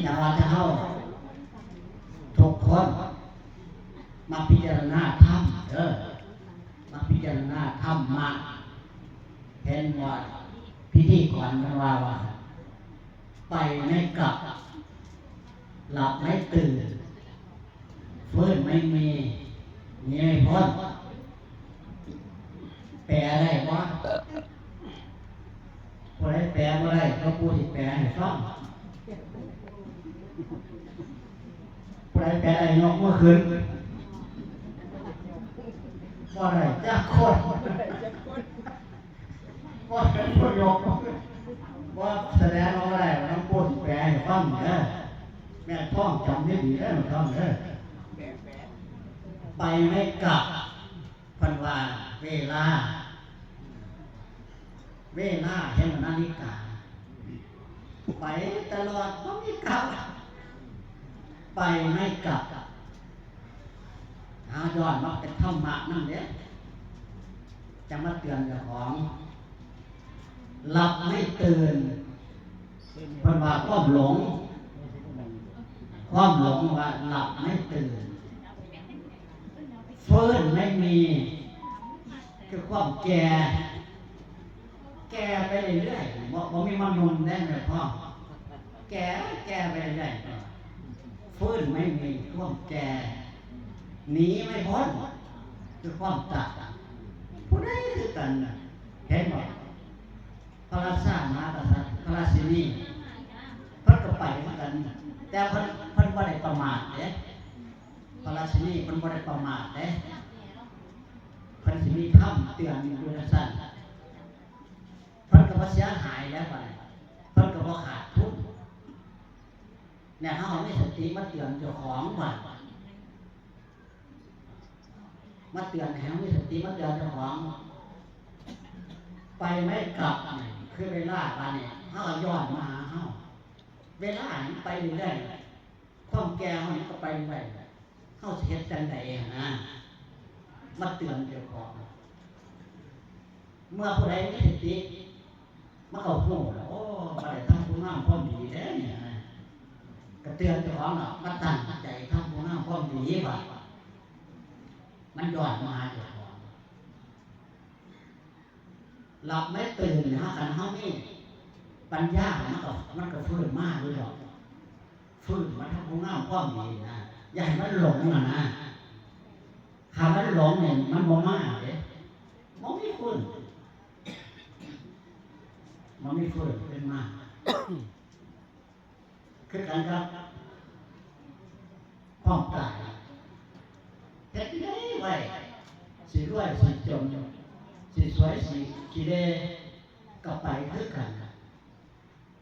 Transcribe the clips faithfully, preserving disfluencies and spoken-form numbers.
แต่ว่าถ้าเฮาทุกคนมาพิจารณาธรรมเด้อ มาพิจารณาธรรมะ เห็นว่าพิธีกรมันว่าว่า ไปไม่กลับ หลับไม่ตื่น ฟื้นไม่มี หนีไม่พ้น แปลได้บ่ ผู้ใดแปลบ่ได้ ก็ผู้ที่แปลให้ฟัง ผู้ใดแปลได้ยกมือขึ้น บ่ได้จักคน บ่เป็นผู้ยกมือ บ่แสดงว่าบ่ได้ ต้องผู้ที่แปลให้ฟังเด้อ แม่ท่องจำดีๆเด้อ ท่องเด้อ ไปไม่กลับ เพิ่นว่าเวลา เวลาเห็นนาฬิกา ไปตลอด บ่มีกลับ ไปไม่กลับ หาย้อนมาเป็นธรรมะนั่นเด้ จะมาเตือนเจ้าของ หลับไม่ตื่น เพิ่นว่าความหลง ความหลงว่าหลับไม่ตื่น ฟื้นไม่มี คือความแก่ แก่ไปเรื่อยๆ บ่ บ่มีวันหนุ่มได้แม่พ่อ แก่ แก่ไปเรื่อยๆ ฟื้นไม่มี ความแก่ หนีไม่พ้น คือความตาย ผู้ใดคือกันน่ะ เห็นบ่ พระราชามหากษัตริย์ พระราชินี เพิ่นก็ไปคือกัน แต่เพิ่น เพิ่นบ่ได้ประมาทเด้ พระราชินีเพิ่นบ่ได้ประมาทเด้ เพิ่นสิมีธรรมเตือนอยู่จั่งซั้น เพิ่นก็บ่เสียหายแล้วบัดนี้ เพิ่นก็บ่ขาดทุน เนี่ย เฮามีสติมาเตือนเจ้าของบัด มาเตือนให้เฮามีสติมาเตือนเจ้าของ ไปไม่กลับนี่คือเวลาบัดนี้ เฮาก็ย้อนมาหาเฮา เวลานี่ไปเรื่อยๆ ความแก่เฮานี่ก็ไปเรื่อยๆ เฮาสิเฮ็ดจั่งใดหั้นนะ มาเตือนเจ้าของ เมื่อผู้ใดมีสติ มันก็ฮู้แล้ว โอ้ บ่ได้ทำคุณงามความดีเด้เนี่ยนะ ก็เตือนเจ้าของล่ะ มาตั้งใจทำคุณงามความดีบัด มันย้อนมาหาเจ้าของ หลับไม่ตื่นเนี่ย คันเฮามีปัญญา มันก็ มันก็ฟื้นมาอยู่ดอก ฟื้นมาทำคุณงามความดีนะ อย่าให้มันหลงน่ะนะ ถ้ามันหลงเนี่ย มันบ่มาเด้ บ่มีฟื้น บ่มีฟื้นขึ้นมา คือกันครับ ความตาย เฮ็ดจั่งใดไว้ สิรวยสิจน สิสวยสิขี้เหร่ ก็ไปคือกัน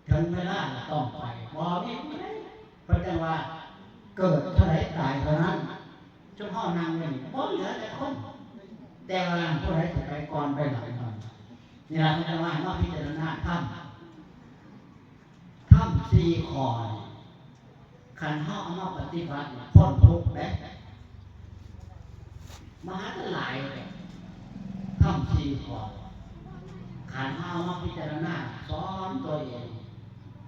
ถึงเวลาก็ต้องไป บ่มีผู้ใด เพิ่นจั่งว่า เกิดเท่าใดตายเท่านั้น ซุมเฮานั่งอยู่นี่ บ่เหลือจักคน แต่ว่าผู้ใดสิไปก่อนไปหลังมัน นี่ล่ะเพิ่นจั่งว่ามาพิจารณาธรรม ธรรมสี่ข้อนี่ คันเฮาเอามาปฏิบัตินี่พ้นทุกข์เด้ มหาหลายเลย ธรรมสี่ข้อ คันเฮาเอามาพิจารณาสอนตัวเอง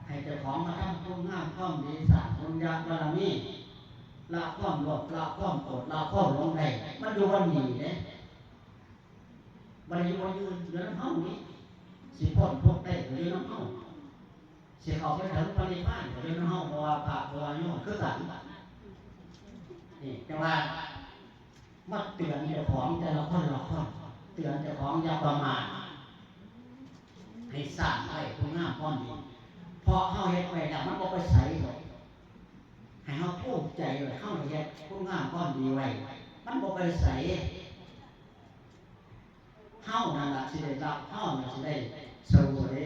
ให้เจ้าของมาทำคุณงามความดี สร้างบุญญาบารมี ละความโลภ ละความโกรธ ละความหลงได้ มันอยู่วันนี้เด้ บ่ได้อยู่บ่อยู่ อยู่นำเฮานี่ สิพ้นทุกข์ได้ก็อยู่นำเฮา สิเข้าไปถึงพระนิพพานก็อยู่นำเฮา เพราะว่าพระ เพราะว่าโยมคือกัน นี่ แต่ว่ามาเตือนเจ้าของแต่ละคนละคน เตือนเจ้าของอย่าประมาท ให้สร้างไว้คุณงามความดี เพราะเฮาเฮ็ดไว้แล้วมันบ่ไปไสดอก ให้เฮาภูมิใจไว้ เฮาเฮ็ดคุณงามความดีไว้ มันบ่ไปไส เฮานั่นล่ะสิได้รับ เฮานั่นสิได้เสวย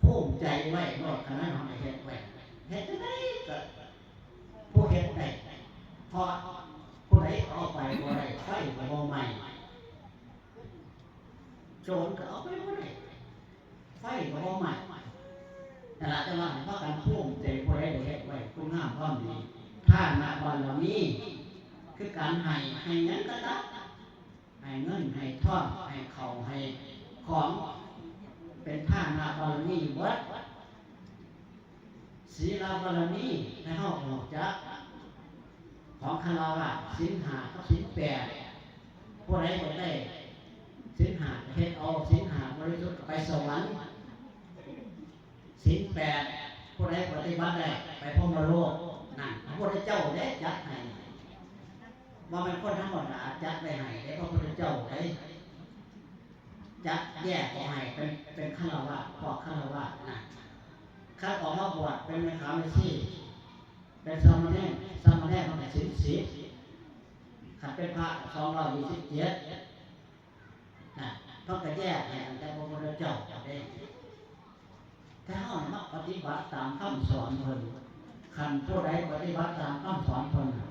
ภูมิใจไว้โลด คันนั้นเฮาได้เฮ็ดไว้ เฮ็ดจั่งใดก็ผู้เฮ็ดได้ เพราะผู้ใดเอาไปบ่ได้ ไฟก็บ่ไหม้ โจรก็เอาไปบ่ได้ ไฟก็บ่ไหม้ นั่นล่ะ แต่ว่าให้พากันภูมิใจ ผู้ใดได้เฮ็ดไว้คุณงามความดี ทานบารมี คือการให้ ให้หยังก็ตาม ให้เงิน ให้ทอง ให้ข้าว ให้ของ เป็นทานบารมีเบิด ศีลบารมีให้เฮารู้จัก ของคฤหัสถ์ศีลห้ากับศีลแปด ผู้ใดบ่ได้ศีลห้าก็เฮ็ดเอาศีลห้าบริสุทธิ์ก็ไปสวรรค์ ศีลแปด ผู้ใดปฏิบัติได้ไปพรหมโลก นั่นพระพุทธเจ้าได้จัดให้ ว่าเป็นคนธรรมดาจัดไว้ให้ได้พระพุทธเจ้าได้จัดแยกออกให้เป็นเป็นคฤหัสถ์พวกคฤหัสถ์นะ คันออกมาบวชเป็นแม่ขาวแม่ชี เป็นสามเณร สามเณรมันก็ศีลสิบ คันเป็นพระสองร้อยยี่สิบเจ็ด นะ เพิ่นก็แยกให้ตั้งแต่พระพุทธเจ้าก็ได้ ถ้าเฮามักปฏิบัติตามคำสอนเพิ่น คันผู้ใดปฏิบัติตามคำสอนเพิ่นน่ะ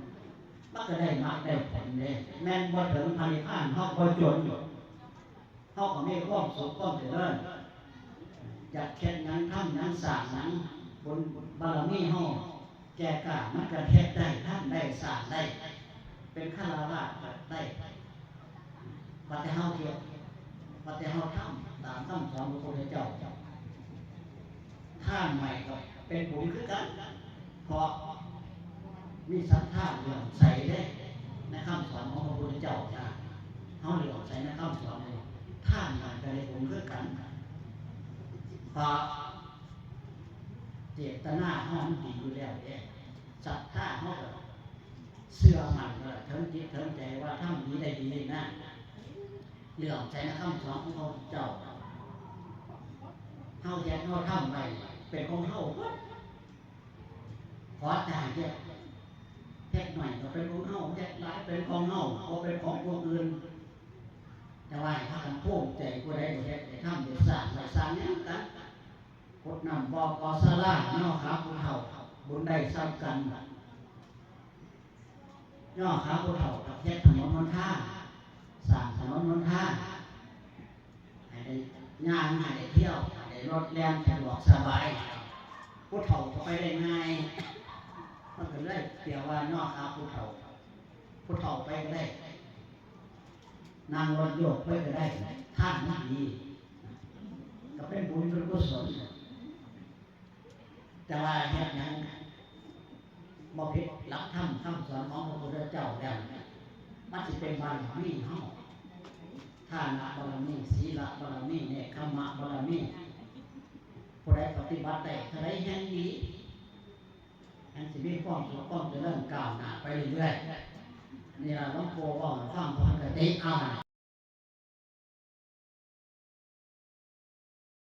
มันก็ได้มรรคได้ผลเด้ แม่นบ่ถึงพระนิพพานเฮาบ่จน เฮาก็มีความสุขความเจริญ อยากเฮ็ดหยังทำหยังสร้างหยัง บุญบารมีเฮาแก่กล้า มันก็เฮ็ดได้ ทำได้ สร้างได้ เป็นคฤหัสถ์ก็ได้ ว่าแต่เฮาเฮ็ด ว่าแต่เฮาทำตามคำสอนของพระพุทธเจ้า ทานใหม่ก็เป็นบุญคือกัน เพราะมีศรัทธาเลื่อมใสเด้ ในคำสอนของพระพุทธเจ้านะ เฮาเลื่อมใสในคำสอนนี่ ทานใหม่ก็ได้บุญคือกัน เพราะเจตนาเฮามันดีอยู่แล้วเด้ ศรัทธาเฮาก็เชื่อมั่นว่าเถิงจิตเถิงใจว่าทำดีได้ดีนะ เลื่อมใสในคำสอนของพระพุทธเจ้า เฮาเฮ็ดเฮาทำไว้เป็นของเฮาเบิด ขอแต่ให้เฮ็ด เฮ็ดหน่อยก็เป็นของเฮา เฮ็ดหลายเป็นของเฮา บ่เป็นของผู้อื่น แต่ว่าให้พากันภูมิใจ ผู้ใดได้เฮ็ดได้ทำได้สร้างไว้ สร้างหยังกัน ขุดน้ำบ่อก่อศาลา ย่อขาผู้เฒ่า บุญได้ส่ำกัน ย่อขาผู้เฒ่าก็เฮ็ดถนนหนทาง สร้างถนนหนทาง ให้ได้ย่าง ให้ได้เที่ยว ให้ได้รถแล่นสะดวกสบาย ผู้เฒ่าก็ไปได้ง่าย มันก็เลยเปรียบว่าย่อขาผู้เฒ่า ผู้เฒ่าไปก็ได้ นั่งรถโยกไปก็ได้ ทางมันดี ก็เป็นบุญเป็นกุศล แต่ว่าเฮ็ดหยังบ่ผิดหลักธรรมคำสอนของพระพุทธเจ้าแล้ว มันสิเป็นบารมีเฮา ทานบารมี ศีลบารมี เนกขัมมะบารมี ผู้ใดปฏิบัติได้เท่าใดแฮ่งดี แฮ่งสิมีความสุขความเจริญก้าวหน้าไปเรื่อยๆ นี่ล่ะหลวงปู่เว้าให้ฟัง ปกติเอา